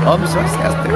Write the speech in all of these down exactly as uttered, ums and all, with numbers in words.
Om Swastiastu.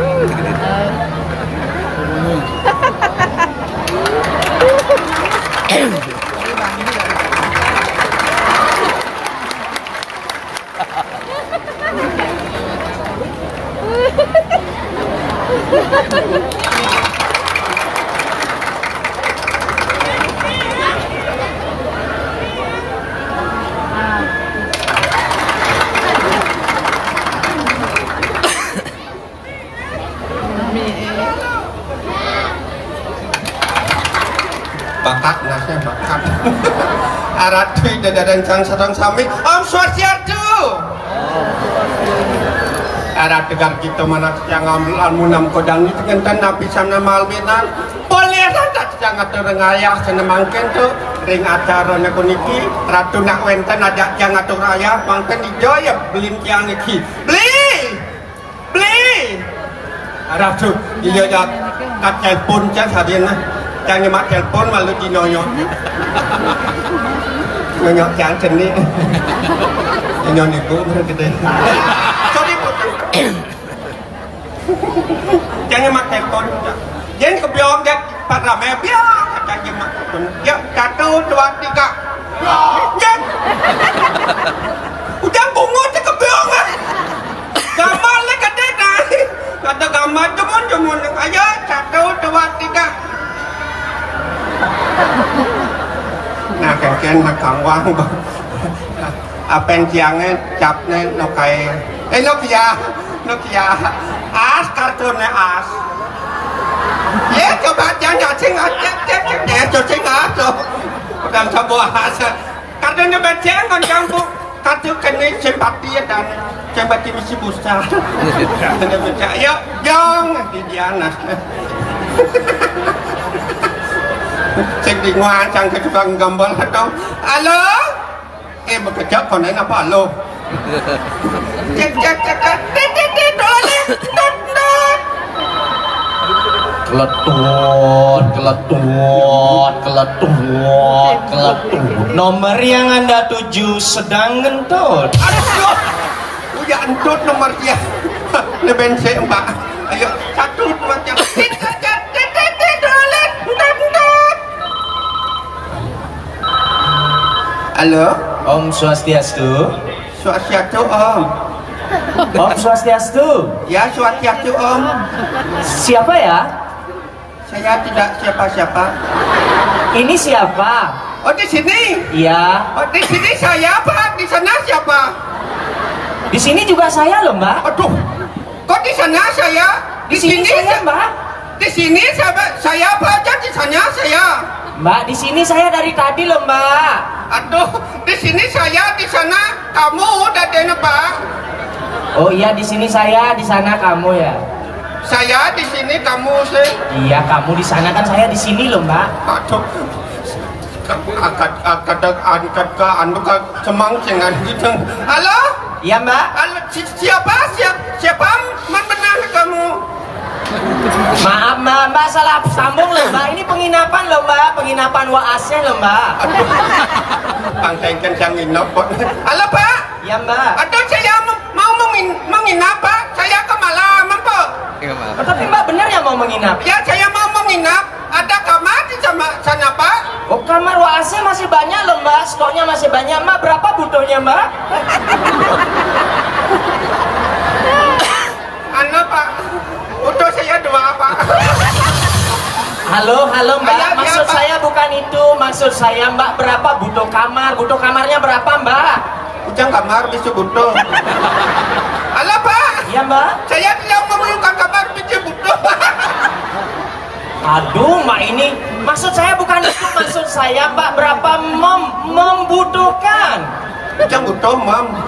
Bakak, nasnya bakak. Aratu ida dadang sang sareng sami. Om Swastiastu. Aratu gar kita mana yang ngambil munam kodang itu ngenten napi sana malbenan. Boleh saja jangan terengayah sana mangkin tu. Ring acara puniki, ratu nak wenten aja jangan terengayah mangkin dijoyep belin tiang niki. Beli! Beli! Arah tu, iya ya, kat telepon cang sadin lah. Cang nyemak telepon malu di nyonya. Nyonya cang ceni. Nyonya niku berarti deh. Sorry, Bu. Cang nyemak telepon. Yen kebiong dia pat rame biar cang nyemak telepon. Ya, satu, dua, tiga. Yen. Ujang bungut dia kebiong lah. Gambar le gede nai. Ada gambar jemun-jemun. Ayo, satu, dua, tiga. Nah, keken nak kangwang. Apen tiangnya capnya nokai. Eh, Nokia. Nokia. As kartunnya as. Ya, coba jangan cacing as. Cek, cek, cek, cek, cacing as. Bukan sebuah as. Karena beceng kan campur kartu kene simpati dan simpati misi busa. Kene beceng. Yuk, jong di Diana. Cek di nguan sang ke tukang gambar dong. Halo? Eh, bekerja konen apa halo? Cek, cek, cek, cek. Tit, tit, tit, oleh. Tut, tut. Keletut, keletut, keletut, keletut. Nomor yang Anda tuju sedang ngentut. Aduh, udah entut nomor dia. Leben saya, Mbak. Ayo, satu, dua, tiga. Tit, tit, tit, tit, tit, tit, oleh. Entut, entut. Halo? Om Swastiastu. Swastiastu, Om. Om Swastiastu. Ya, Swastiastu, Om. Siapa ya? Saya tidak siapa-siapa. Ini siapa? Oh, di sini? Iya. Oh, di sini saya, Pak. Di sana siapa? Di sini juga saya loh, Mbak. Aduh, kok di sana saya? Di sini saya, Mbak. Di sini saya, saya apa aja di sana saya. Mbak, di sini saya dari tadi loh, Mbak. Aduh, di sini saya, di sana kamu, dadene, Pak. Oh iya, di sini saya, di sana kamu ya. Saya di sini, kamu sih. Iya, kamu di sana, kan saya di sini loh, Mbak. Aduh. Angkat, angkat, angkat ke anu ke semang cengan gitu. Halo? Iya, Mbak. Halo, si-, siapa? Siap-, siapa? Man benar kamu? Maaf, Mbak, Mbak salah sambung loh, Mbak. Ini penginapan loh, Mbak. Penginapan Wa A C loh, Mbak. Aduh. Pangkengken yang nginep kok. Halo, Pak. Iya, Mbak. Aduh, saya mau, mau mengin-, menginap, Pak. Saya kemalaman, Pak. Iya, Mbak. Oh, tapi Mbak bener ya mau menginap? Ya, saya mau menginap. Ada kamar di sama sana, Pak? Oh, kamar Wa A C masih banyak loh, Mbak. Stoknya masih banyak, Mbak. Berapa butuhnya, Mbak? Anu, Pak. Butuh saya dua, Pak. Halo, halo, Mbak. Iya, iya, Maksud Pak. Saya bukan itu. Maksud saya, Mbak, berapa butuh kamar? Butuh kamarnya berapa, Mbak? Ujang kamar bisa butuh. Halo, Pak. Iya, Mbak. Saya tidak memerlukan kamar bisa butuh. Aduh, Mbak ini, maksud saya bukan itu, maksud saya, Mbak, berapa mem-, membutuhkan? Ujang butuh, Mam.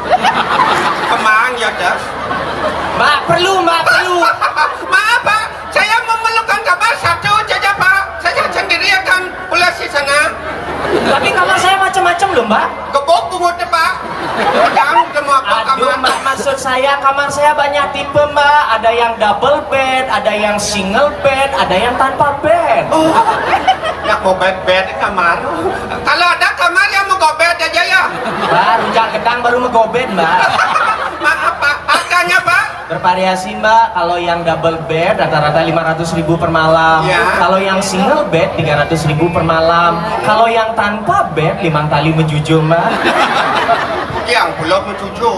Kemang ya, Das. Mbak, perlu, Mbak, perlu. Maaf, Pak. Saya memerlukan kamar satu saja, Pak. Saya sendiri akan pulas di sana. Tapi kamar saya macam-macam loh, Mbak. Gebuk bungut, Pak. Ujang, udah mau apa Aduh, kamar? Mbak, maksud saya kamar saya banyak tipe, Mbak. Ada yang double bed, ada yang single bed, ada yang tanpa bed. Oh, nak mau bed-bed kamar. Kalau ada kamar yang mau gobed aja ya. Mbak, rujak gedang baru megobed, Mbak. Maaf, Pak. Harganya, Pak? Bervariasi, Mbak. Kalau yang double bed rata-rata lima ratus ribu per malam. Ya. Kalau yang single bed tiga ratus ribu per malam. Kalau yang tanpa bed lima kali mencucu, Mbak. Yang belum mencucu.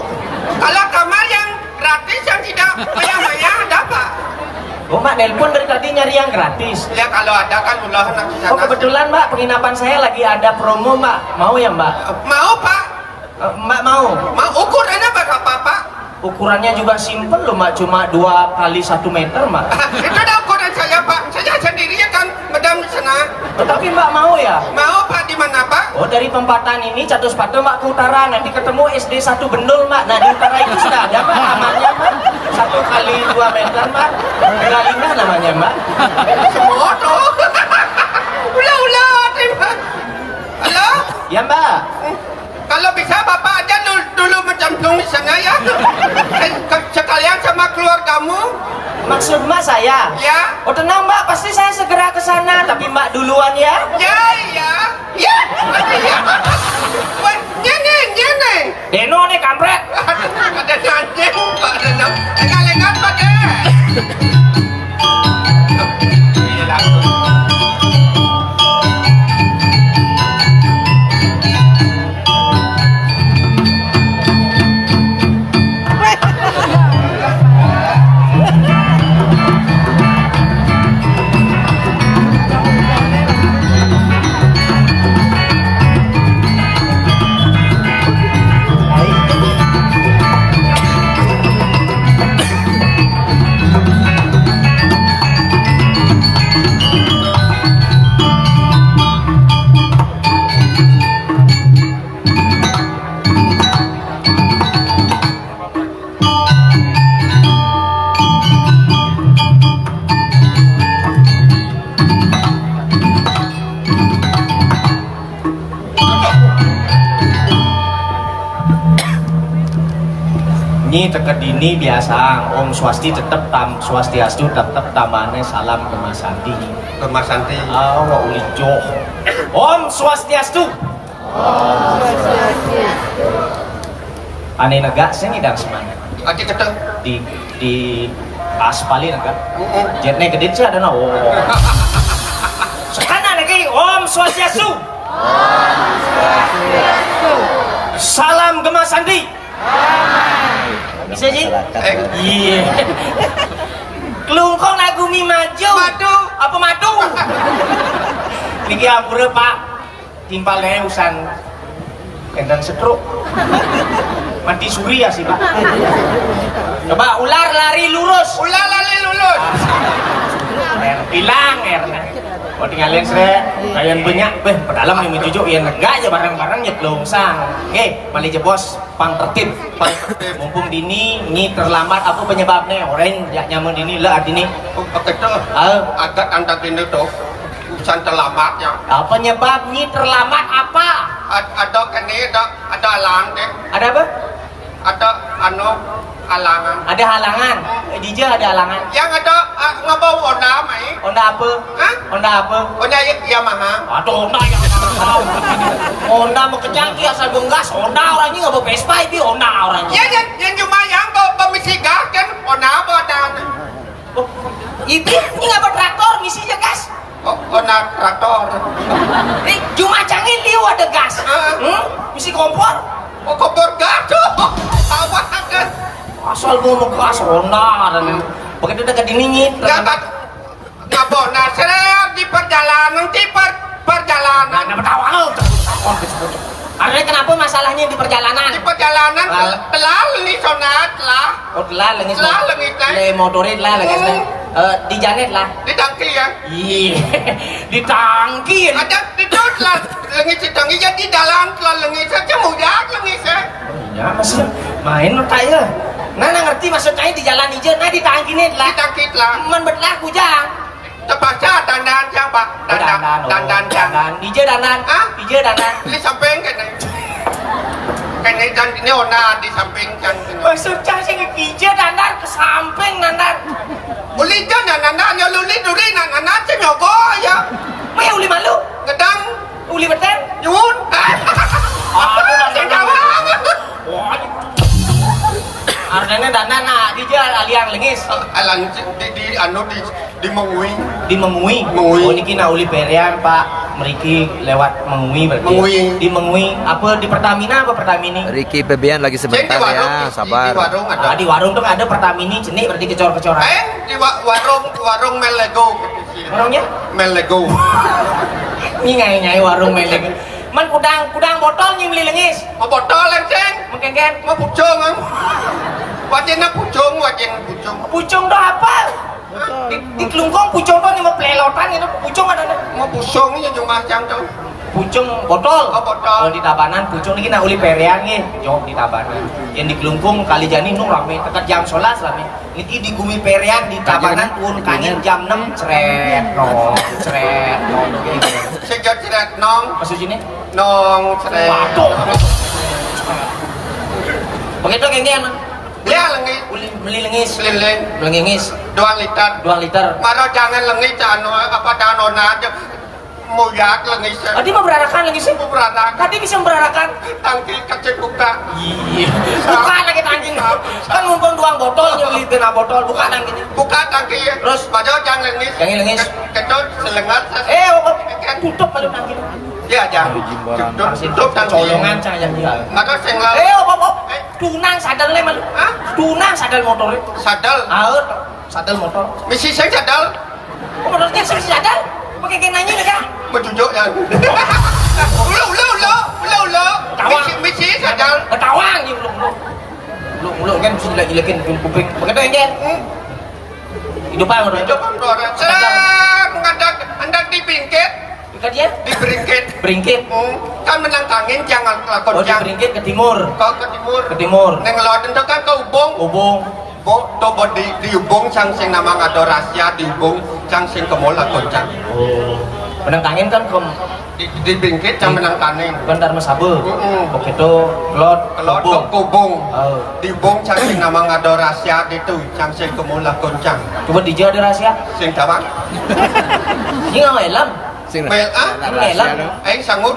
Kalau kamar yang gratis, yang tidak banyak-banyak, ada, Pak? Oh, Mbak nelpon dari tadi nyari yang gratis. Ya, kalau ada kan ulah nak di Oh, sana. Kebetulan, Mbak, penginapan saya lagi ada promo, Mbak. Mau ya, Mbak? Mau, Pak? Eh, Mbak mau? Mau ukurannya berapa, Pak? Ukurannya juga simple loh, Mbak. Cuma dua kali satu meter, Mbak. Itu ada ukuran saya, Pak. Saya sendiri ya kan, madam di sana. Tetapi Mbak mau ya? Mau, Pak, di mana, Pak? Oh, dari Pempatan ini satu sepatu, Mbak, ke utara. Nanti ketemu S D satu Bendul, Mbak. Nah, di utara itu sudah ada, Mbak, kamarnya, Mbak. Satu kali dua meter, Mbak. Galina namanya, Mbak. Semua tuh. Ulah-ulah, terima. Halo? Ya, Mbak. Kalau bisa, Bapak aja dulu, dulu mencemplung di sana ya. Se- sekalian sama keluargamu. Maksud Mbak saya? Ya. Oh, tenang, Mbak, pasti saya segera ke sana. Tapi Mbak duluan ya. Ya, iya. Ya. Wah, ini, ini. Deno nih, kampret. Ada nanya, Pak, ada nanya. Enggak, enggak, Pak, deh. Iya, langsung. Nyi teka dini biasa, Om Swasti tetep tam, Swastiastu tetep, tambahane salam ke Mas Santi. Ke Mas Santi. Awa ulijoh. Om Swastiastu. Ane negak sing idang semana. Ati kata. Di di aspali negak. Heeh. Jetne gedit sih ada na. Oh. Sekana lagi, Om Swastiastu. Salam ke Mas Santi. Bisa, Ji? Eh, Iya. Klungkung lagu mi maju. Madu. Apa madu? Niki ampura, Pak. Timpalnya usan enten stroke. Mati suri ya sih, Pak. Coba ular lari lurus. Ulah lali lulus. Hilang airnya. Mau tinggalin sre, kalian banyak, beh, pedalam nih mencucuk, ya negak aja bareng-bareng ya belum sang. Oke, malih jebos, pang tertib. Mumpung dini, nyi terlambat, apa penyebabnya? Orang ya nyaman dini, le artini. Oh, begitu. Ah, Agak antar ini tuh. Usan terlambat ya. apa penyebab nyi terlambat apa? Ad- ada kene, ada, ada alang deh. Ada apa? Ada anu, alangan. Ada halangan. Eh, dija ada halangan. Yang ada, ah, ngebawa Honda mai. Honda apa? Hah? Honda apa? Honda Ya- Yamaha. Aduh, Honda ya. Honda mau kencang ki asal benggas, Honda orangnya nggak bawa Vespa, itu Honda orangnya. Ya, yang, yang cuma yang bawa pemisi gas kan Honda apa dan Oh, itu ini nggak bawa traktor, misi aja gas. Oh, Honda traktor. Nih, cuma cangin liu ada gas. Ah. Hmm? Misi kompor. Oh, kompor gas tuh. Apa kan? Asal mau gas Honda dan begitu dekat dini nyit. Ya kan? Ngapa nasir di perjalanan, di per, perjalanan. Nah, tawa lu. Artinya kenapa masalahnya di perjalanan? Di perjalanan Ah. Telah ni sonat lah. Oh, telah lengis. Telah lengis, eh. Le motorit lah lengis. Hmm. Eh, di Janet lah. Di tangki ya. Iya. Di tangki. Ada di tu telah lengis, di tangki ya, di dalam telah lengis saja, mudah lengis ya. Ya, masih main otak ya. Nah, nah, ngerti maksudnya di jalan hijau, nah di tangki nih lah. Di tangki telah. Men betlah kujang. Terpaksa dandan siapa? Oh, Dandan, dandan, oh, dandan, dandan. Hijau dandan. Hah? Hijau dandan. Di samping kene. Kene dan ini ona di samping kan. Maksudnya sih hijau dandan ke samping dandan. Uli kan dandan, ya luli duri dandan, si nyogo ya. Maya uli malu. Gedang. Uli beten. Yun. Aduh, Sing jawab. Wah. Ar Rene dandan, nah, di dia aliang lengis. Alang di, di anu di, di Mengwi. Di Mengwi. Mengwi. Oh, niki nak uli perian, Pak. Mriki lewat Mengwi berarti. Mengwi. Di Mengwi apa, di Pertamina apa Pertamini? Riki bebean lagi sebentar ya, sabar. Di warung ada. Ah, di warung tuh ada Pertamini, cenik berarti kecor-kecoran. Eh, di wa-, warung, warung Melego. Warungnya? Melego. Ini nyai-nyai warung Melego. Man kudang, kudang botol nyai beli lengis. Mau botol, Enceng? Mengkengken. Mau pucung, em? Wajinnya pucung, wajin pucung. Pucung tuh apa? Di, di Klungkung pucung tuh nih mau pelelotan gitu. Pucung ada nih. Mau pusung ya cuma cang tuh. Pucung botol. Oh, botol. Oh, di Tabanan pucung niki nak uli perian nih. Jok di Tabanan. Yang di Klungkung kali jani nu rame, dekat jam sebelas rame. Niki di Gumi Perian di Tabanan pun kangin jam enam, cret, nong, cret, nong. Sejak cret nong. Maksud sini? Nong, cret. Waduh. Begitu genggen. Beli lengis. Beli, beli lengis. Beli lengis. Beli lengis. Dua liter. Dua liter. Maro jangan lengis, anu, apa, danona aja. Muyak lengis. Adi mau berarakan lengis sih? Mau berarakan. Tadi bisa berarakan. Tangki kecil buka. Iya. Buka lagi tangki. Kan mumpung doang botol, nyeli kena botol, buka tangkinya. Buka tangki ya. Terus? Maro jangan lengis. Jangan lengis. Ke-, kecil selengat. Eh, oh, oh. Kan tutup malu tangki. Ya, jangan. Tutup, tutup tangki. Colongan saya yang dia. Maka sing lalu. Eh, oh, oh, oh. Eh. Tunang sadel le malu. Hah? Tunang sadel motor. Sadel. Ah, sadel motor. Misi saya sadel. Oh, motornya sih sadel. Pakai kena nanya deh, Kak. Mencucuk ya. Ulo, ulo, ulo, ulo, ulo. Tawang. Misi, misi sadel. Ketawang gitu, ulo, ulo. Ulo, ulo kan bisa jelek-jelekin kuping. Begitu aja. Hmm. Hidupan motor. Hidupan motor. Sadel. Saya mengadak, hendak dipingkit. Bukan dia? Di Bringkit. Bringkit. Hmm. Kan menang kangin jangan kelakon. Oh, di Bringkit ke timur. Kau ke timur. Ke timur. Neng lawan itu kan ke Ubung. Ubung. Bo, to bo di, di Ubung cang sing nama ngado rahasia di Ubung cang sing kemol lakon cang. Oh. Menang kangin kan ke di, di Bringkit cang menang kangin. Kan Dharma Sabe. Mm-mm. Oke, to kelot. Kelot Ubung. Ke Ubung. Oh. Di Ubung cang sing nama ngado rahasia di tu cang sing kemol lakon cang. Coba di dia ada rahasia. Sing kawan. Ini nggak helm. Sing Mel-, ah? Ini helm. Aing sangut.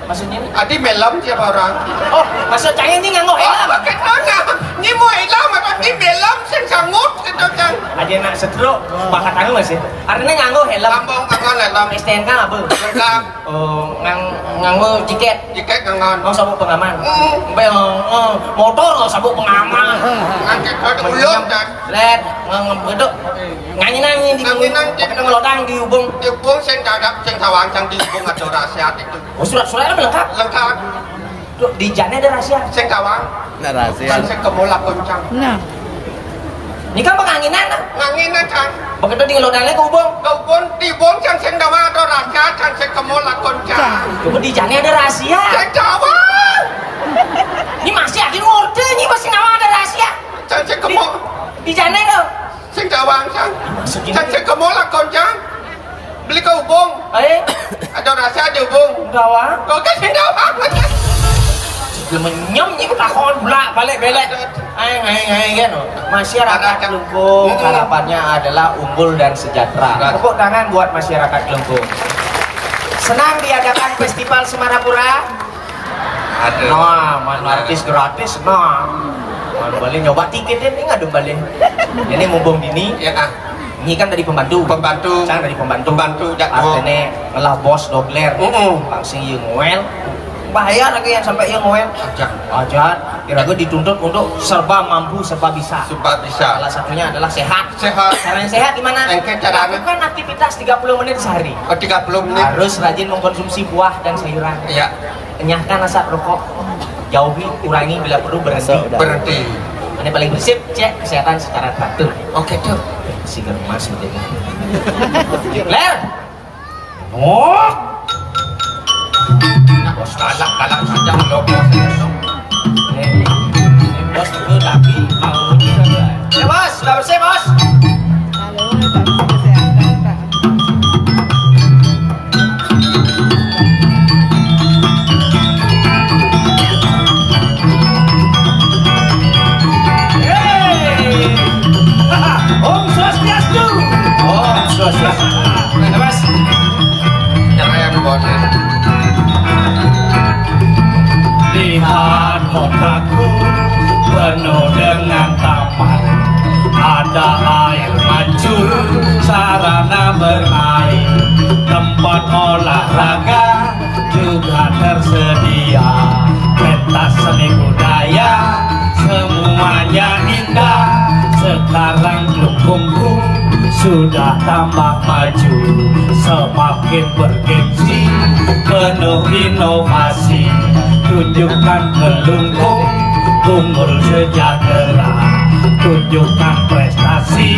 Maksudnya? Adi melem siapa orang? Oh, maksud saya ini nganggo helm. Oh, pakai tangan. Ini mau helm apa? Ini melem, sing sangut, gitu kan. Aja nak setruk, bakat anu masih. Artinya nganggo helm. Kampung, kampung helm. S T N K apa? Lengkap. Oh, ngang-, nganggo jaket. Jaket ngangon. Oh, sabuk pengaman. Hmm. Be, oh, oh, motor, oh, sabuk pengaman. Nganti kau ulung, dan. Let, ngang-, ngang-, nganyi-nganyi di Nganyi-nganyi. Pakai ngelodang di Ubung. Di Ubung sing dadap, sing sawang, sing di Ubung ada rahasia itu. Oh, surat-suratnya lengkap? Lengkap. Tuh, di jane ada rahasia. Sing kawang. Nah, rahasia. Kan sing kemulak kencang. Nah. Ini kan penganginan, nah. Nganginan, Cang. Begitu di ngelodangnya ke Ubung. Ke Ubung, di Ubung, Cang, sing dawa ada rahasia, Cang, sing kemulak kencang. Cang. Coba di jane ada rahasia. Sing dawa. Ini masih ada order, ini masih ngawang ada rahasia. Cang, sing kemul. Di, di jane tuh. Sing dawang, Cang. Maksudnya? Cang, sing kemulak kencang. Beli ke Ubung. Eh? Ada rahasia di Ubung. Dawang. Kok kan sing dawang? Dia menyem ni takon pula balik belek. Aing, aing, aing, kan. Masyarakat Klungkung, hmm, harapannya adalah unggul dan sejahtera. Sejahtera. Tepuk tangan buat masyarakat Klungkung. Senang diadakan festival Semarapura. Ada. Nah, man artis gratis, nah. Man balik nyoba tiket ini ngadu balik. Ini mumpung dini. Ya, ah. Ini kan dari pembantu. Pembantu. Cang dari pembantu. Pembantu, jak. Artinya ngelah bos dobler. Mm-mm. Langsung yang ngowel. Bahaya lagi yang sampai yang ngowel. Aja. Aja. Kira-kira dituntut untuk serba mampu, serba bisa. Serba bisa. Salah satunya adalah sehat. Sehat. Cara yang sehat gimana? Engke caranya. Lakukan aktivitas tiga puluh menit sehari. Oh, tiga puluh menit. Harus rajin mengkonsumsi buah dan sayuran. Iya. Enyahkan asap rokok. Jauhi, kurangi, bila perlu berhenti. Berhenti. Ini paling bersih, cek kesehatan secara teratur. Oke, tuh. Sigar emas gitu. Ler. Oh. Bos galak, galak saja, lo bos. Eh, bos itu lagi mau. Ya, Bos, sudah bersih, Bos. Halo, Pak Menteri Kesehatan, Pak. Hey! Om Swastiastu. Om Swastiastu. Nah, Mas. Yang ayam bodoh. Lihat kotaku penuh dengan Ada air mancur, sarana bermain, tempat olahraga juga tersedia. Pentas seni budaya, semuanya indah. Sekarang Klungkungku sudah tambah maju, semakin bergengsi, penuh inovasi. Tunjukkan Klungkung, Bungul Sejahtera. Tunjukkan prestasi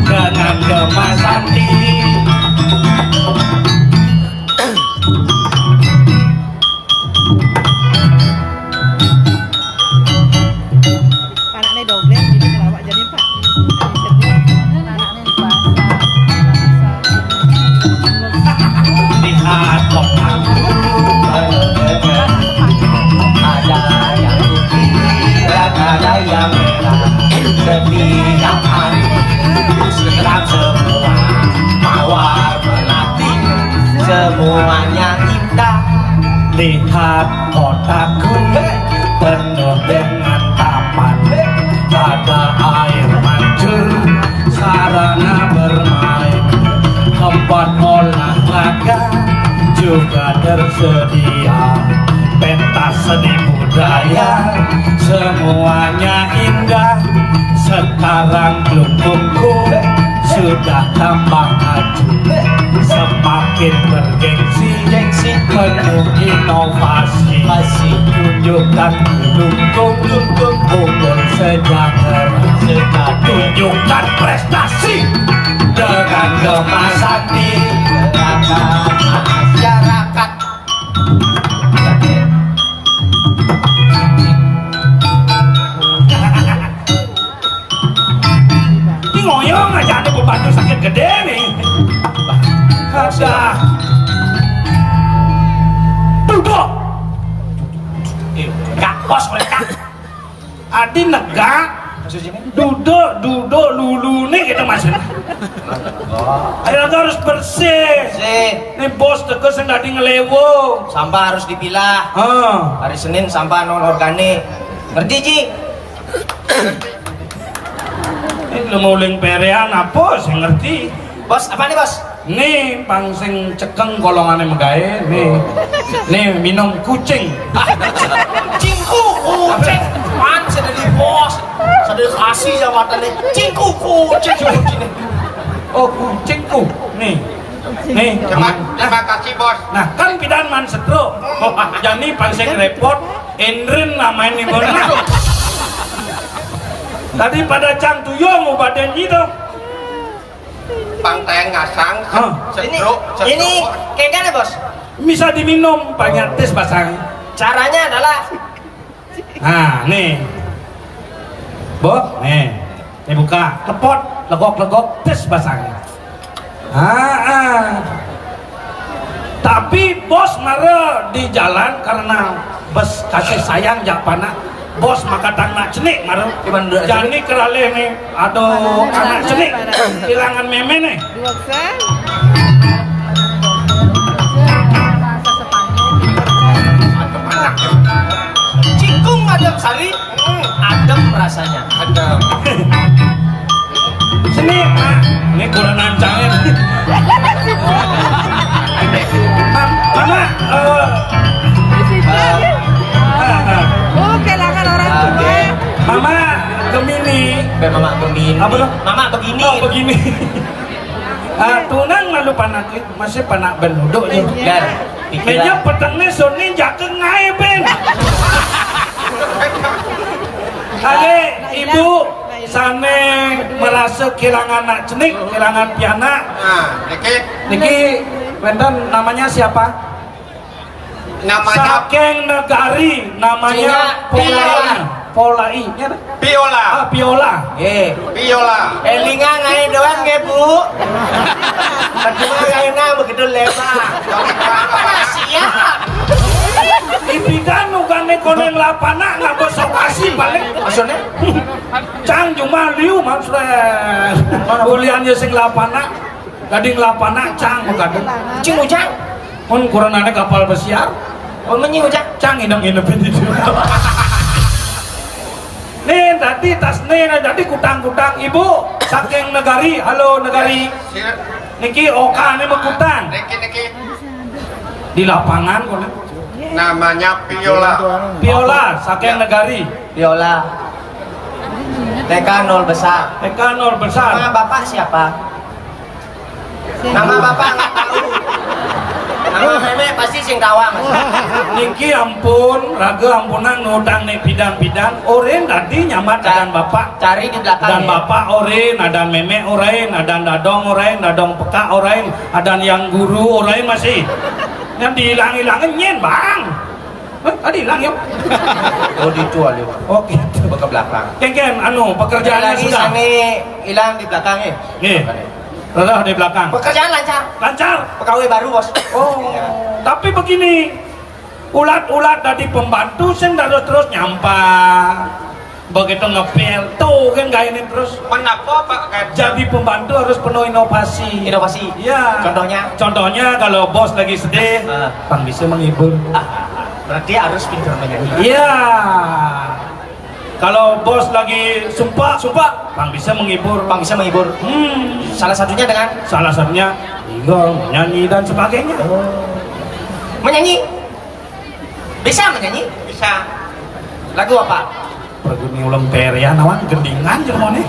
dengan kemasan tinggi. Anaknya dobel, jadi ngelawak jadi empat. Anaknya dipasang. Lihat kota. Ada yang putih, ada yang merah. Setiap hari, serang semua mawar melati. Semuanya indah. Lihat kotaku, penuh dengan taman. Ada air mancur, sarana bermain, tempat olahraga juga tersedia. Pentas seni budaya, semuanya indah. Sekarang Klungkungku sudah tambah maju, semakin bergengsi, gengsi, penuh inovasi. Masih tunjukkan Klungkung, Klungkung, Bungul Sejahtera. Sejahtera. Tunjukkan prestasi dengan kemasan di masyarakat. Ini ngoyong aja, ada pembantu sakit gede nih. Ada. Duduk. Eh, Kak, bos, boleh, Kak? Adi negak. Maksudnya? Duduk, duduk, lulu nih gitu maksudnya. Ayo, harus bersih. Bersih. Ini bos teko sing dadi ngelewo. Sampah harus dipilah. Heeh. Hari Senin sampah non organik. Ngerti, Ji? Ini lo mau ling perean apa sih ngerti? Bos, apa nih, Bos? Nih, pang sing cekeng golongannya megae, nih. Nih, minum kucing. Cingku, kucing. Pan sudah di bos. Sudah dikasih jabatan nih. Cingku, kucing, kucing. Oh, kucingku. Nih. Nih, terima, terima kasih, Bos. Nah, kan pidan man setro. Jadi paling repot, Endrin namanya nih, Bos. Tadi pada cang tuyung ubadan gitu. Pang tayang ngasang, ah. Ini, sedruk, sedruk. Ini kayak gini, Bos. Bisa diminum, banyak tes basang. Caranya adalah nah, nih. Bos, nih. Ini buka, lepot, legok-legok, tes basang. Ah, ah. Tapi bos mara di jalan karena bos kasih sayang jak panak. Bos makatang nak cenik mara. Jani keralih nih, aduh, anak cenik, kehilangan meme nih. Cikung Madam Sari. Adem rasanya. Adem. Sini, Mak. Ini kurang nancangin. Mam-, Mama, eh, ah, ah. Oh, kehilangan orang tua. Mama Gemini. Be Mama Gemini. Apa tuh? Mama begini. Oh, begini. Ah, tunang malu panak. Masih panak ben uduk je. Iya. Meja petengnya Sony jaga ngai ben. Kali ibu sane merasa kehilangan anak cenik, kehilangan pianak. Nah, niki. Niki wenten namanya siapa? Namanya saking negari, namanya Cina, Polai. Piola. Polai, ya, Biola. Ah, Piola. Eh. Piola. Elingan ae doang nggih, Bu. Percuma kae nang begitu lebar. Siap. Ipikan bukan kono lapangan nggak bosok kasih balik. Maksudnya? Cang cuma liu maksudnya. Kuliahnya sing lapangan. Gading lapangan cang bukan. Cing ujang. Mun kurang ada kapal pesiar. Mun menyi ujang. Cang inep-inep itu. Nih, tadi tas nih, tadi kutang-kutang. Ibu, saking negari, halo negari. Niki Oka nih mah kutang. Niki, niki. Di lapangan kok. Namanya Viola. Viola, saking negari. Viola. T K nol besar. T K nol besar. Nama bapak siapa? Nama bapak nggak tahu. Nama mémé pasti sing tawa, Mas. Niki ampun, raga ampunan ngutang nih pidan-pidan. Orin tadi nyamat Ca-, adan bapak. Cari di belakang. Dan ya. Bapak orin, adan mémé orain, adan dadong orain, dadong peka orain, adan yang guru orain masih. Yang dihilang-hilangin nyen, Bang. Hah? Tadi hilang ya? Oh, dijual ya. Oh, gitu. Ke belakang. Kéngkén, anu, pekerjaannya lagi sudah. Sami hilang di belakang ya. Nih. Terus di belakang. Pekerjaan lancar. Lancar. Pegawai baru, Bos. Oh. Iya. Tapi begini, ulat-ulat dari pembantu sing terus-terus nyampah. Begitu ngepel, tuh kan gaya ini terus. Kenapa, Pak Kades? Jadi pembantu harus penuh inovasi. Inovasi. Iya. Contohnya? Contohnya kalau bos lagi sedih, ah, Bang bisa menghibur. Ah, berarti harus pintar menyanyi. Iya. Kalau bos lagi sumpah, sumpah, Bang bisa menghibur. Bang bisa menghibur. Hmm. Salah satunya dengan? Salah satunya tinggal menyanyi dan sebagainya. Oh. Menyanyi? Bisa menyanyi? Bisa. Lagu apa? Lagu ni ulang perian awan gendingan jelema ni.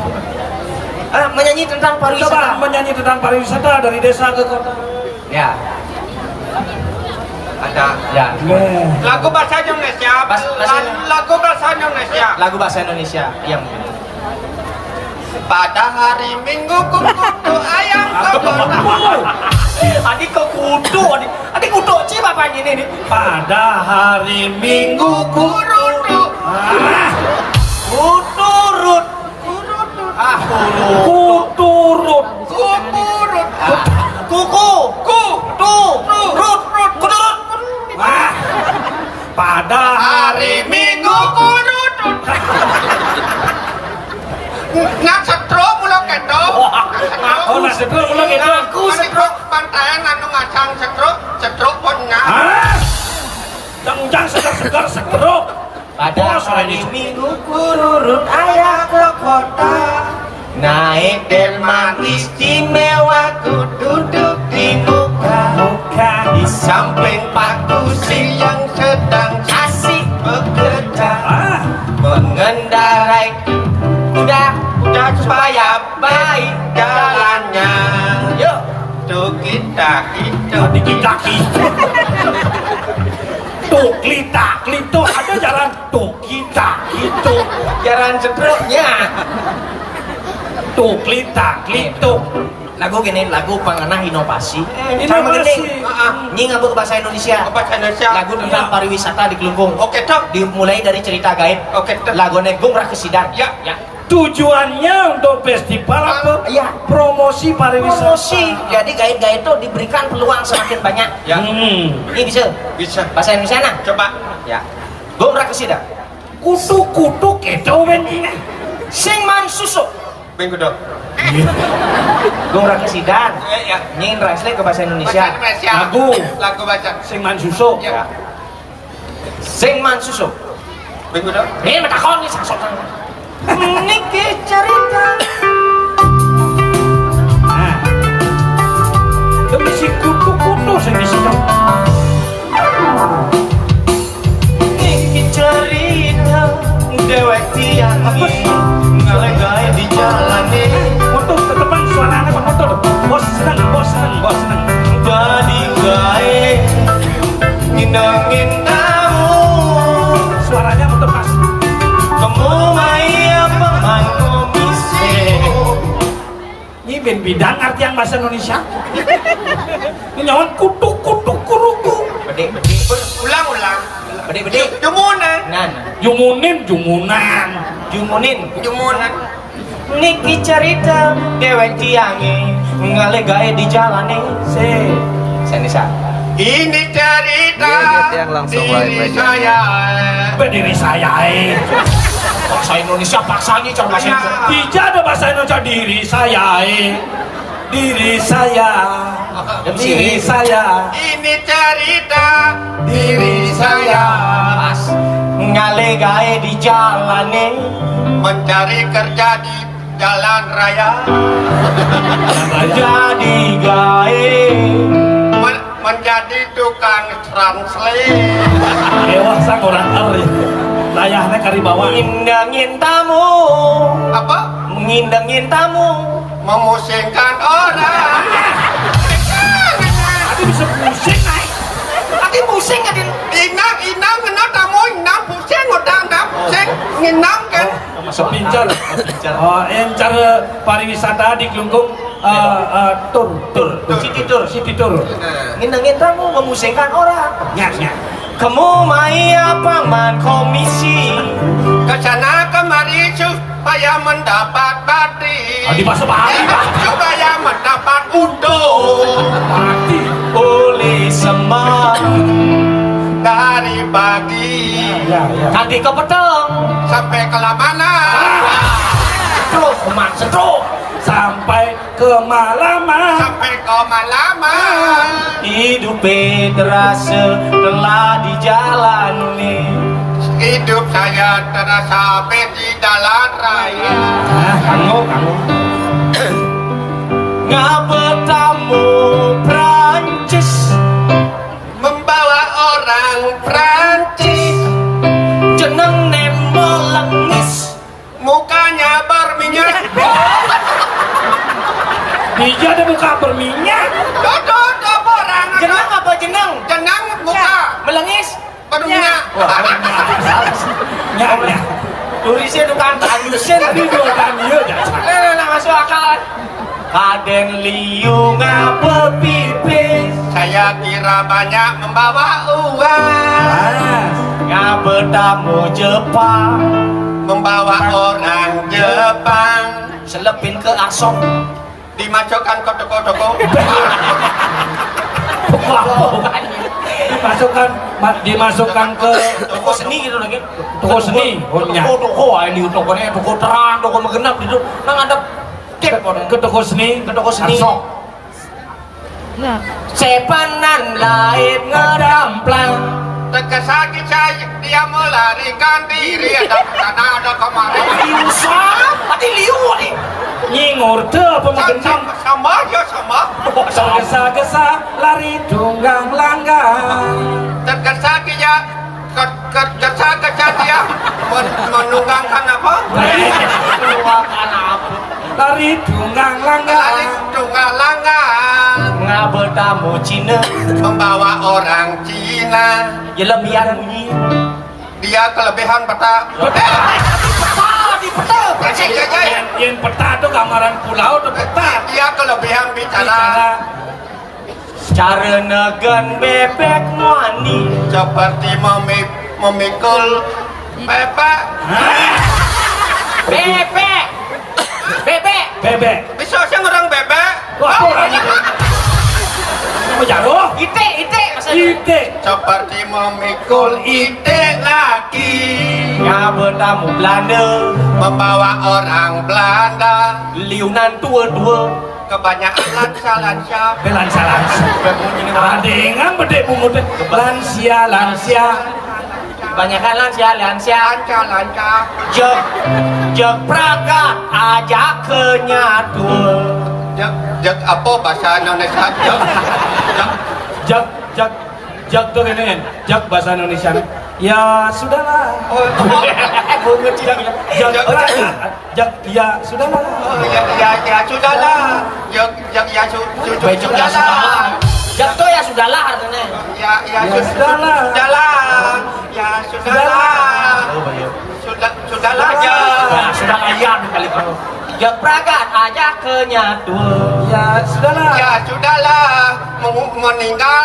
Eh, menyanyi tentang pariwisata. Coba menyanyi tentang pariwisata dari desa ke kota. Ya. Ada. Ya. Lagu bahasa Indonesia. Bas-, bahasa Indonesia. Lagu bahasa Indonesia. Lagu bahasa Indonesia. Yang Pada hari Minggu kukutu ayam kebon. Adi kekutu, adi, adi kutu ci bapak ini nih. Pada hari Minggu kukutu. Ah. Kuturut. Ah, kuturut. Kuturut. Kuturut. Ah. Kuku. Ku. Tu. Rut. Rut. Kuturut. Ah. Pada hari Minggu kuturut. Nak setruk mula ketok. Oh, nak setruk mula ketok. Aku setruk. Pantayan anu ngacang setruk, setruk pon nyak. Ah! Jangan segar-segar setruk. Pada hari Minggu kururut ayah ke kota. Naik delman istimewa ku duduk di muka. Di samping Pak Kusi yang sedang asik bekerja. Ah. Mengendarai kuda, kuda supaya baik jalannya. Yuk. Tuh kita itu. Tadi kita itu. Tuh kita itu. Ada jalan. Tuh kita itu. Jalan setruknya. Tuh kita itu. Lagu gini, lagu pangenah inovasi. Inovasi. Sama gini. Heeh. Nyi ngabuk bahasa Indonesia. Bahasa Indonesia. Lagu tentang pariwisata di Klungkung. Oke, Tok. Dimulai dari cerita gaib. Oke, Tok. Lagunya Gung Rakesidan. Ya. Ya. Tujuannya untuk festival apa? Iya. Promosi pariwisata. Promosi. Jadi gaib-gaib itu diberikan peluang semakin banyak. Ya. Hmm. Ini bisa. Bisa. Bahasa Indonesia nah. Coba. Ya. Gung Rakesidan. Kutuk-kutuk itu ben. Sing man susuk. Ben kudu. Gung Rakesidan. Iya, iya. Nyin translate ke bahasa Indonesia. Bahasa Indonesia. Lagu. Lagu bahasa. Sing man susuk. Ya. Sing man susuk. Ben kudu. Nih, metakon nih, saksok. Niki cerita. Nah. Itu bisi kutu-kutu sing bisi. Niki cerita dewek tiang. Apa sih? Ngalih gaé di jalané. Motor tetepan suaranya Pak motor. Bos seneng, bos seneng, bos seneng. Dadi gaé nginang-nginang. Suaranya motor pas. Kamu mai apa mangko bisa? Ini ben bidang artian bahasa Indonesia. Ini nyawan kutuk-kutuk kuruku. Bedé, bedé. Ulang, ulang. Bedé, bedé. Jumunan. Nah, nah. Jumunin, jumunan. Jumunin. Jumunan. Niki cerita dewek tiangé ngalih gaé di jalané. Sing. Sing bisa. Ini cerita. Iya, iya, tiang langsung diri lain lagi. Saya. Berdiri saya, eh. Bahasa Indonesia paksa nih, coba sih. Iya. Tidak ada bahasa Indonesia diri saya, eh. Diri saya. Diri saya. Ini cerita diri saya. Pas. Nyale gawe di jalane. Mencari kerja di jalan raya. Jadi gawe. Men- menjadi tukang translate. Ewah, sang orang er. Layahnya kari bawah. Ngindengin tamu. Apa? Ngindengin tamu. Memusingkan orang. Aduh, bisa pusing, ay. Tapi pusing, Adin. Inang, inang, kena tamu, inang pusing, udah, inang pusing. Nginang, kan? Sepincar. Oh, encar pariwisata di Klungkung, eh, eh, tur, tur, tur, city tour, city tour. Ngindengin tamu, memusingkan orang. Ya, ya. Kamu mai apa man komisi? Ke sana kemari supaya mendapat bati. Ah, di masa bati, Pak. Supaya mendapat untung. Bati. Oleh semak dari pagi. Ya, ya. Tadi ke peteng. Sampai ke mana? Terus, Mak, setruk. Sampai kemalaman. Sampai kemalaman. Hidup terasa telah dijalani. Hidup saya terasa habis di jalan raya. Ah, kamu, kamu. Ngapa tamu Prancis? Membawa orang Prancis. Jeneng nemo lengis. Mukanya berminyak. Dia ada muka berminyak. Tuh, tuh, tuh, apa orang? Jeneng apa jeneng? Jeneng muka. Ya, melengis. Berminyak. Wah, ya, ya. Tulisnya tukang tandusin. Tapi dua kali ya, ya. Eh, nggak masuk akal. Kaden liu ngapa pipis? Saya kira banyak membawa uang. Ah. Ngapa tamu Jepang? Membawa orang Jepang. Selepin ke asong. Dimasukkan ke toko-toko. Toko apa? Dimasukkan, ma-, dimasukkan ke toko seni gitu lagi. Toko seni. Oh, iya. Toko, toko, ah, ini tokonya toko terang, toko menggenap gitu. Nang ada ke, ke toko seni. Ke toko seni. Arsok. Nah. Sepanan lain ngedamplang. Tergesa-gesa dia melarikan diri, ada ke sana, ada kemari. Liu sa, mati liu nih. Nyingur tuh apa menggenang? Sama, sama, ya sama. Tergesa-gesa lari tunggang langgang. Tergesa dia, ke, ke, gesa-gesa dia men-, menunggangkan apa? Menunggangkan apa? Lari tunggang langgang. Lari tunggang langgang. Ngapa tamu Cina? Membawa orang Cina. Ya, lebihan bunyi. Dia kelebihan peta. Peta, di peta, peta. Iya, iya, iya. Yang, yang peta tuh gambaran pulau tuh peta. Dia kelebihan bicara. Bicara. Cara negen bebek muani. Seperti memi-, memikul bebek. Bebek. Bebek. Bebek. Bisa sih orang bebek. Wah, orang itu. Mau jaruh? Itik, itik maksudnya. Itik. Seperti memikul itik lagi. Ya, bertamu Belanda. Membawa orang Belanda. Liunan tua-tua. Kebanyakan lansia-lansia. Eh, lansia-lansia. Ada yang bedek bungut. Lansia-lansia. Kebanyakan lansia-lansia. Lansia-lansia. Jeg, jeg pragat aja kenyatu. Jeg, jeg apa bahasa Indonesia? Jeg, jeg. Jeg, jeg, jeg tuh gini, jeg bahasa Indonesia. Ya sudahlah. Oh, oh, oh, ngerti lagi. Jeg, jeg, jeg, ya sudahlah. Oh, ya, ya, ya sudahlah. Jeg, jeg, ya su-, su-, su-, sudahlah. Jeg tuh ya sudahlah artinya. Ya, ya, ya su-, sudahlah. Sudahlah. Ya sudahlah. Sudahlah. Oh, iya. Sudah, sudahlah, ya. Nah, sudah kaya kali, Bro. Jeg pragat aja kenyatu. Ya sudahlah. Ya sudahlah. Mengu-, meninggal.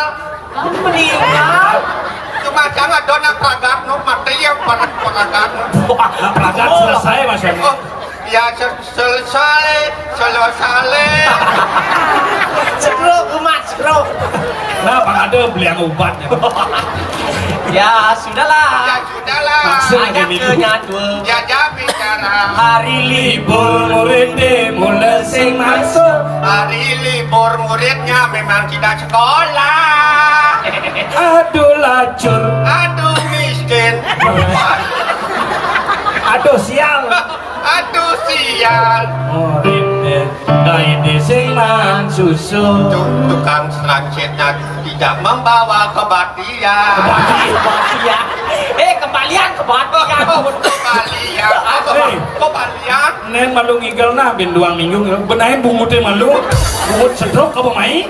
Meninggal? Cuma jangan dona pragat, no, mati ya pra-, pragat. Wah, lah, pragat selesai, Mas Yoni. Oh, ya, se-, selesai, selesai. Jeruk, umat jeruk. Nah, Pak, ada beli yang obat ya. Ya, sudahlah. Ya, sudahlah. Maksud ada ini, Bu. Kenyatu. Ya, ya, bicara. Hari libur murid mulai sing masuk. Hari libur muridnya memang tidak sekolah. Aduh, lacur. Aduh, miskin. Aduh sial. Aduh sial. Urip deh. Kayak sing mangan susu. Tuh, tukang transit tidak membawa kebatian. Kebatian. Eh, kembalian kebatian. Kebatian. Apa, Bang? Kebatian. Neng malu ngigel nah bin dua minggu, benahin bungutnya malu. Bungut stroke apa mai?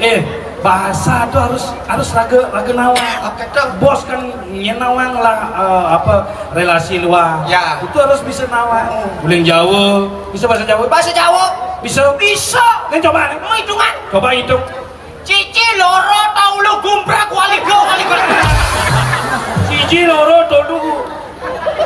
Eh, bahasa tuh harus harus raga raga nawang. Oke, tuh. Bos kan nyén nawang lah, eh, apa, relasi luar. Ya. Itu harus bisa nawang. Uling Jawa, bisa bahasa Jawa? Bahasa Jawa. Bisa? Bisa. Neng coba, Neng. Mau hitungan? Coba hitung. Cici loro tau lu gumprak wali go wali go. Siji, loro, tolu,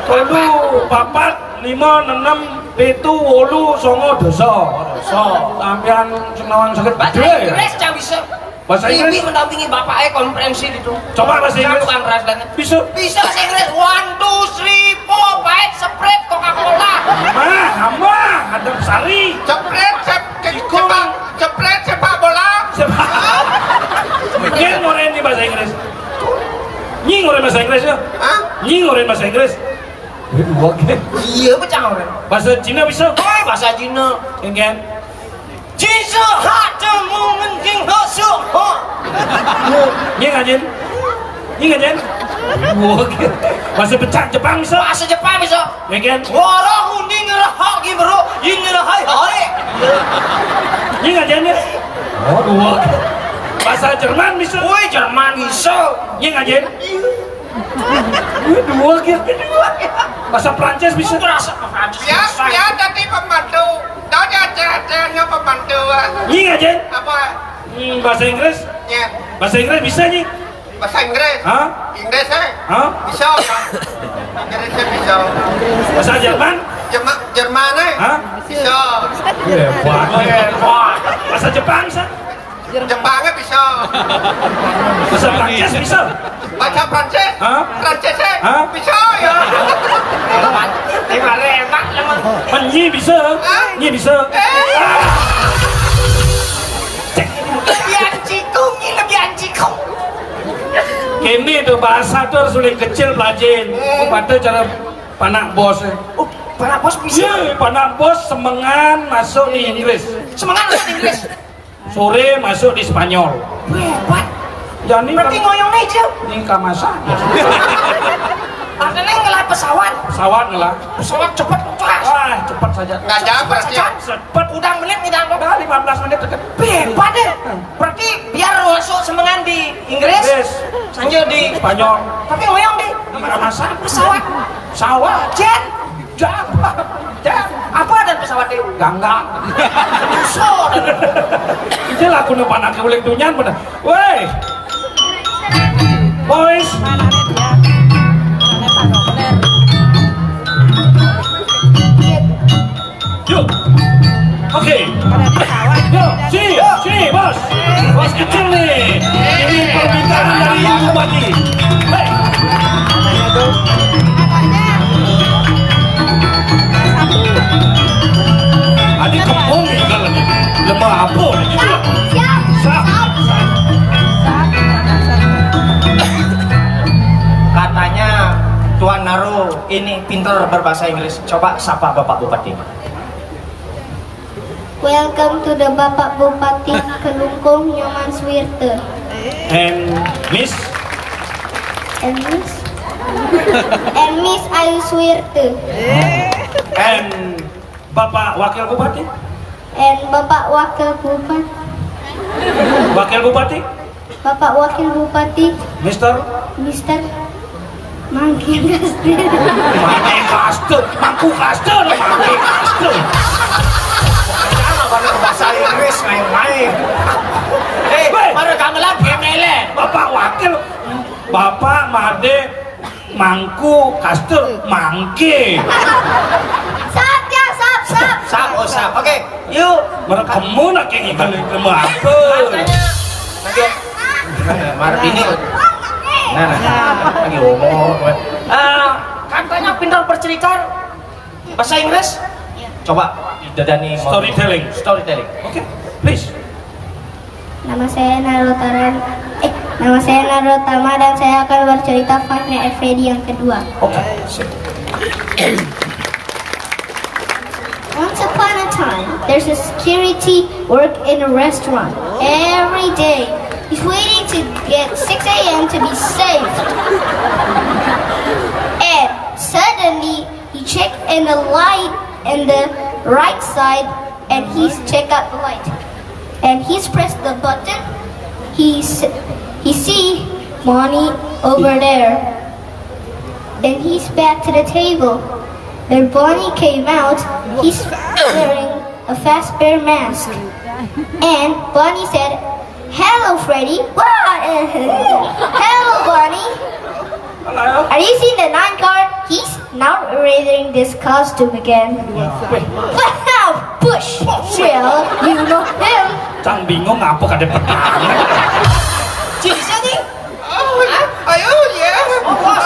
tolu, papat, lima, enam, pitu, wolu, songo, dosa. Dosa. Sampean sing nawang saged. Bahasa Inggris cah bisa. Bahasa Inggris? Ibu mendampingi bapaknya konferensi gitu. Coba bahasa Inggris. Tukang translate. Bisa. Bisa bahasa Inggris. One, two, three, four, five, Sprite, Coca-Cola. Mah, mah, ada sari. Cepret, cep, cep, Ikung. Cepak, cepret, sepak bola. Sepak. Nyi ngoren di bahasa Inggris. Nyi ngoren bahasa Inggris ya? Hah? Nyi ngoren bahasa Inggris. Oke. Iya, pecah orang. Bahasa Cina bisa? Oh, bahasa Cina. Yang kan? Jin se ha jeng mu men jing ho su ho. Nyi ngajen? Nyi ngajen? Oke. Bahasa pecah Jepang bisa? Bahasa Jepang bisa. Ya kan? Wara kuning ngerah ha ki bro, yin ngerah hai hai. Nyi ngajen ya? Oh, dua. Bahasa Jerman bisa? Woi, Jerman bisa. Nyi ngajen? Wih, dua gitu. Bahasa Prancis bisa? Aku rasa Prancis. Ya, ya, tadi pembantu. Tahu dia aja, aja pembantu. Nyi ngajen? Apa? Hmm, bahasa Inggris? Ya. Bahasa Inggris bisa, Nyi? Bahasa Inggris? Hah? Inggris, eh? Hah? Bisa. Inggris, eh, bisa. Bahasa Jerman? Jerma-, Jerman, eh? Hah? Bisa. Hebat. Hebat. Bahasa Jepang, bisa? Jepangnya bisa. Bahasa Prancis bisa? Bahasa Prancis? Hah? Prancis, eh? Hah? Bisa, ya. Hebat. Hebat, hebat, emang. Nyi bisa? Hah? Nyi bisa? Eh. Cek. Lebih anjikung, ini lebih anjikung. Ini tuh bahasa tuh harus uling kecil pelajin. Hmm. Aku pada cara panak bos. Oh, panak bos bisa? Iya, panak bos semengan masuk di Inggris. Semengan masuk di Inggris. Sore masuk di Spanyol. Hebat. Ya, ini berarti kan ngoyong nih, Cil. Ini kamasa. Artinya ngelah pesawat. Pesawat ngelah. Pesawat cepet, keras. Wah, cepet saja. Nggak jauh berarti. Cepet. Udang menit, udang. Udah lima belas menit deket. Hebat deh. Berarti biar masuk semengan di Inggris, Inggris. Sanjir di Spanyol. Tapi ngoyong di. Di kamasa. Pesawat. Pesawat. Jet. Japa, japa. Apa dan pesawat itu? Gangga. Musuh. Itu lagu nu panak uling tunyan bener. Woi. Boys. Yuk. Oke. Yuk, sini, sini, bos. Bos kecil nih. Ini permintaan dari Ibu Bupati. Hei. Katanya tuh, katanya, eh, satu. Adi kembung nih kalau nih. Lemah apa nih gitu. Siap. Sap. Katanya Tuan Naro ini pinter berbahasa Inggris. Coba sapa Bapak Bupati. Welcome to the Bapak Bupati Kelungkung Nyoman Suwirte. And Miss? And Miss? And Miss Ayu Suwirte. And Bapak Wakil Bupati? And Bapak Wakil Bupati. Wakil Bupati? Bapak Wakil Bupati. Mister? Mister Mangkin Kastil. Mangkin Kastil, Mangku Kastil, Mangkin Kastil. Jangan banyak bahasa Inggris main-main. Eh, weh, pada gamelan gemele. Bapak Wakil, Bapak Made, Mangku Kastil, Mangke. Sap, ya, sap, sap. Sap, oh, sap. Oke, yuk. Mereka mau nak kayak gitu, lemah apa? Katanya, lanjut. Nah, Mardini. Nah, nah, lagi ngomong. Eh, katanya pintar bercerita bahasa Inggris. Coba, Dani mau storytelling. Storytelling. Oke, please. Nama saya Nalutaran. Eh, Nama saya Narotama dan saya akan bercerita Five Nights at Freddy yang kedua. Oke. Once upon a time, there's a security work in a restaurant. Every day, he's waiting to get six a m to be saved. And suddenly, he checked in the light in the right side, and he's checked out the light. And he's pressed the button. He's he see Bonnie over there. Then he's back to the table. Then Bonnie came out. He's wearing a Fazbear mask. And Bonnie said, "Hello, Freddy." What? Hello, Bonnie. Hello. Are you seeing the nine card? He's now wearing this costume again. Wait. But now, Bush, Will, you know him. Cang bingung apa kada petang. Cik, siapa ni? Oh, ayo, yes. Oh, what?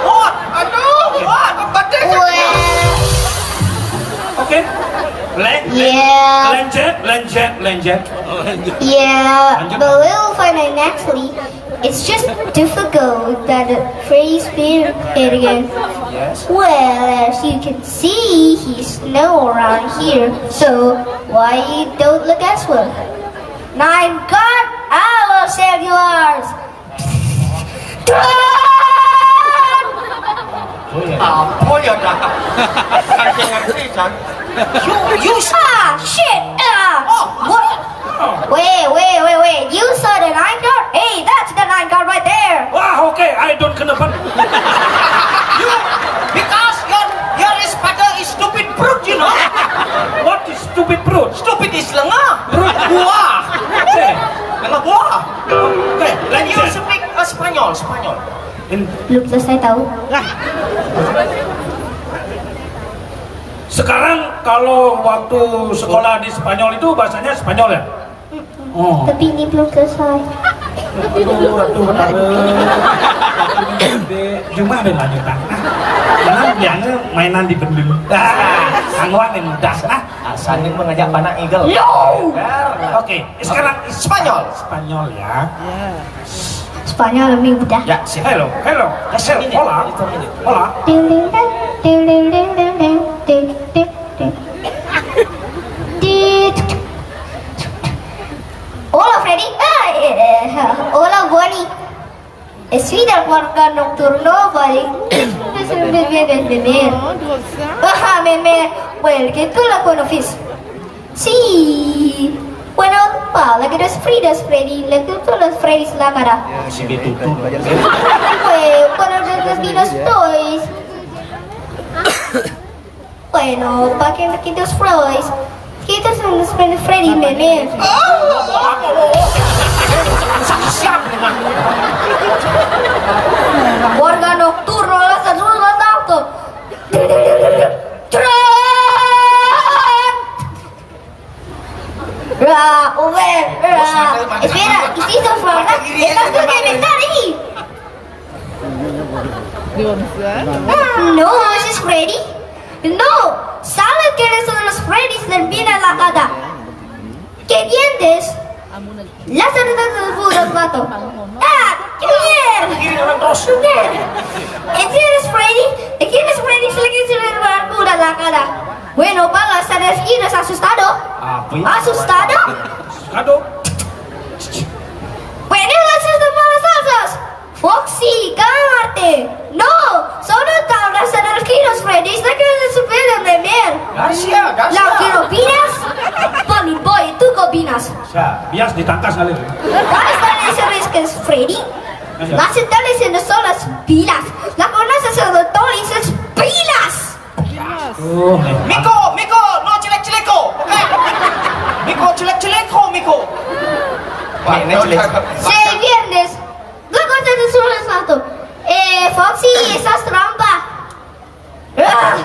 What? Aduh, what? Apa dia? Well, Oke. Len, len, yeah. Lenjet, lenjet, lenjet. Yeah, Lanjut. But we'll find out next week. It's just difficult that the phrase being here again. Yes. Well, as you can see, he's no around here. So why you don't look elsewhere? Nine God, I will save yours. Apa ya dah? Kan saya ngerti kan. You, you Ah, shit. Ah. Oh. What? Wait, wait, wait, wait. You saw the nine card? Hey, that's the nine card right there. Wah, oke, I don't kenapa. You, because your your father is stupid brute, you know. What is stupid brute? Stupid is lengah. Brute. Buah. Oke. Lengah buah. Oke, Can you lenjet. Speak uh, Spanyol, Spanyol? In- Belum selesai tahu. Sekarang kalau waktu sekolah di Spanyol itu bahasanya Spanyol ya? Oh. Tapi ini belum selesai. Aduh, aduh, aduh. Cuma ambil lanjutan. Karena biasanya mainan di bendul. Ah, angguan yang mudah. Nah, Asalnya mengajak panak igel. Yo! Oke, sekarang Spanyol. Spanyol ya. Spanyol lebih mudah. Ya, sip. Hello, hello. Kasih Hello, ini. Hola. Itu ini. Hola. Ding, ding, ding, ding, ding, ding, ding, ding, ding, ding. Di- Hola, Freddy. Ah, eh, eh, hola, Bonnie. Eh, soy del guardia nocturno, Bonnie. Ah, meme. Well, que tú la conoces. Sí. Bueno, pa, la que no es Frida, es Freddy. La que tú no es Freddy, es la cara. Si dia tutup. Pues, bueno, los vinos toys. Bueno, pa que me quites Freddy. Quites un Freddy, Freddy, meme. Guardia nocturno, la salud, la tanto. Tran! Ra, over, ra. Espera, ¿hiciste falta? Estás tú que me estás ahí. No, ese es Freddy. No, ¿sabes quiénes son los Freddys del Vina la Gata? ¿Qué dientes? Las cerdas del puro plato. Ah, qué bien. Qué bien. ¿Y quién es Freddy? ¿Y quién es Freddy? Se le quiere ver la pura la cara. Bueno, para estar esquinas asustado. Ah, pues. ¿Asustado? Asustado. Bueno, las de malas cosas. Foxy, cálmate. No, solo te abrasan los kilos, Freddy. Está que no se puede beber. Garcia, Garcia. Las quiero piras. Balloon Boy, tú combinas. O sea, vías de tantas, ¿vale? ¿Sabes cuáles son los que es Freddy? Las centrales en las olas pilas. La conoces en los tolis es pilas. Oh, Miko, Miko, no chilek chileko, oke? Miko chilek chileko, Miko. Wah, ini chilek. Saya viernes. Luego te suelo salto. Eh, Foxy, esas trampa. Ah,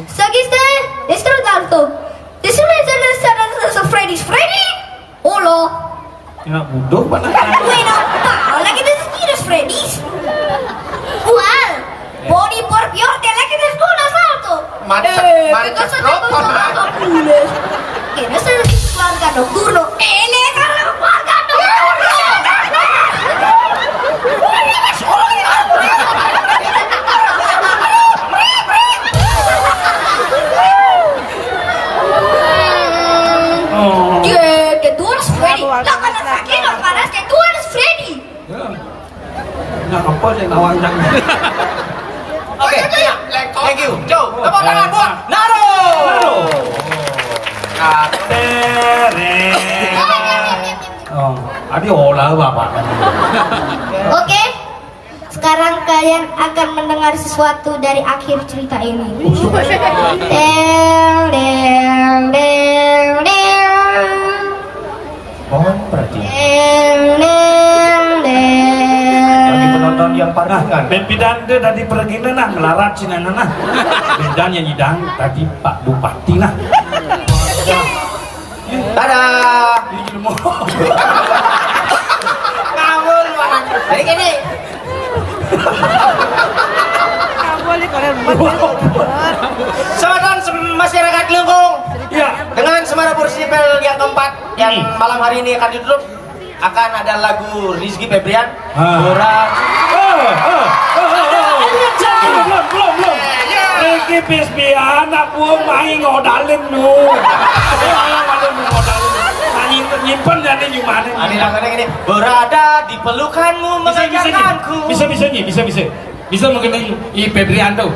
seguiste, esto tanto. Te suelo hacer Freddy's Freddy. Hola. Ya, bodoh, mana? Bueno, pa, lagi de los Freddy's. ¿Cuál? Body por peor que la que te suelo salto. Mantap, eh, mantap, mantap, mantap. Que no es el guardia nocturno. Él es el guardia nocturno. Lah, karena sakit, lah, karena saya tuan Freddy. Ya. Nah, apa saya nawang jangan? Oke, iya. Thank you. Joe, tepuk tangan buat Naro. Naro. Katere. Oh, iya, iya, iya, iya. Oh, adi olah bapak. Oke. Sekarang kalian akan mendengar sesuatu dari akhir cerita ini. Deng, deng, deng, deng. Mohon perhatian. Deng, deng, deng. Bagi penonton yang parkiran. Nah, ben pidan tadi pergi nah, melarat sih nah. Pidan yang nyidang tadi Pak Bupati nah. Dadah. Ngawul banget. Jadi gini. Ngawul nih, keren banget. Selamat malam sem- masyarakat Klungkung. Ya. Dengan Semarapura Festival yang keempat yang malam hari ini akan ditutup, akan ada lagu Rizky Febrian. Ah. Ora. Oh, oh, oh, oh, oh. Belum, belum, belum, belum. Rizky Febrian, anak gua main ngodalin lu. Aduh, aduh, aduh, ngodalin. Nah, nyimpen, nyimpen jadi gimana? Ada lagunya gini. Berada di pelukanmu mengajarkanku. Bisa, bisa, bisa, bisa. Bisa mengenai I Febrian tuh.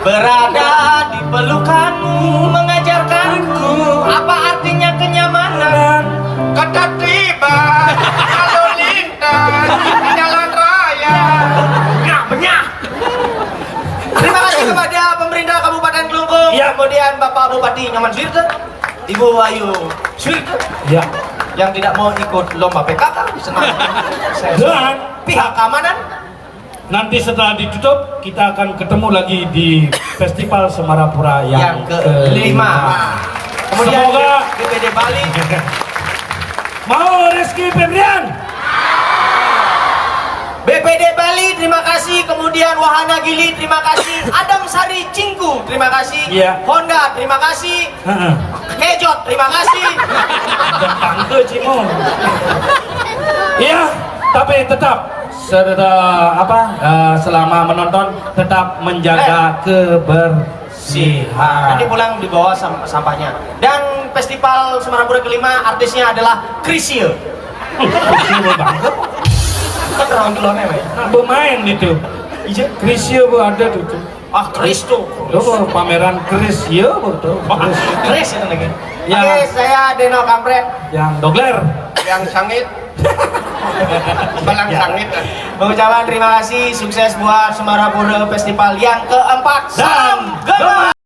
Berada di pelukanmu mengajarkanku apa artinya kenyamanan. Ketertiban lalu lintas jalan raya. Benyah, benyah. Terima kasih kepada pemerintah Kabupaten Klungkung, ya, kemudian Bapak Bupati Nyoman Suwirta, Ibu Ayu Suwirta, ya, yang tidak mau ikut lomba P K K di sana. Dan pihak keamanan. Nanti setelah ditutup, kita akan ketemu lagi di Festival Semarapura yang kelima. Kemudian semoga B P D Bali mau Rizky Febrian. B P D Bali, terima kasih. Kemudian Wahana Gili, terima kasih. Adam Sari Cingku, terima kasih. Iya. Honda, terima kasih. Heeh. Kejot, terima kasih. Tangke Cimo. Iya, tapi tetap serta apa, eh, selama menonton tetap menjaga kebersihan. Nanti pulang dibawa sam- sampahnya. Dan Festival Semarapura kelima, artisnya adalah Chrisye. Chrisye bangga. Kan orang tuanya, Mas. Nah, bermain itu. Iya. Chrisye bu ada tuh. Ah, Chris tuh. Lo mau pameran Chris, iya betul. Chris. Chris itu lagi. Ya. Oke, saya Deno Kampret. Yang dogler. Yang sangit. Balang sangit. Mengucapkan terima kasih, sukses buat Semarapura Festival yang keempat. Salam Gema.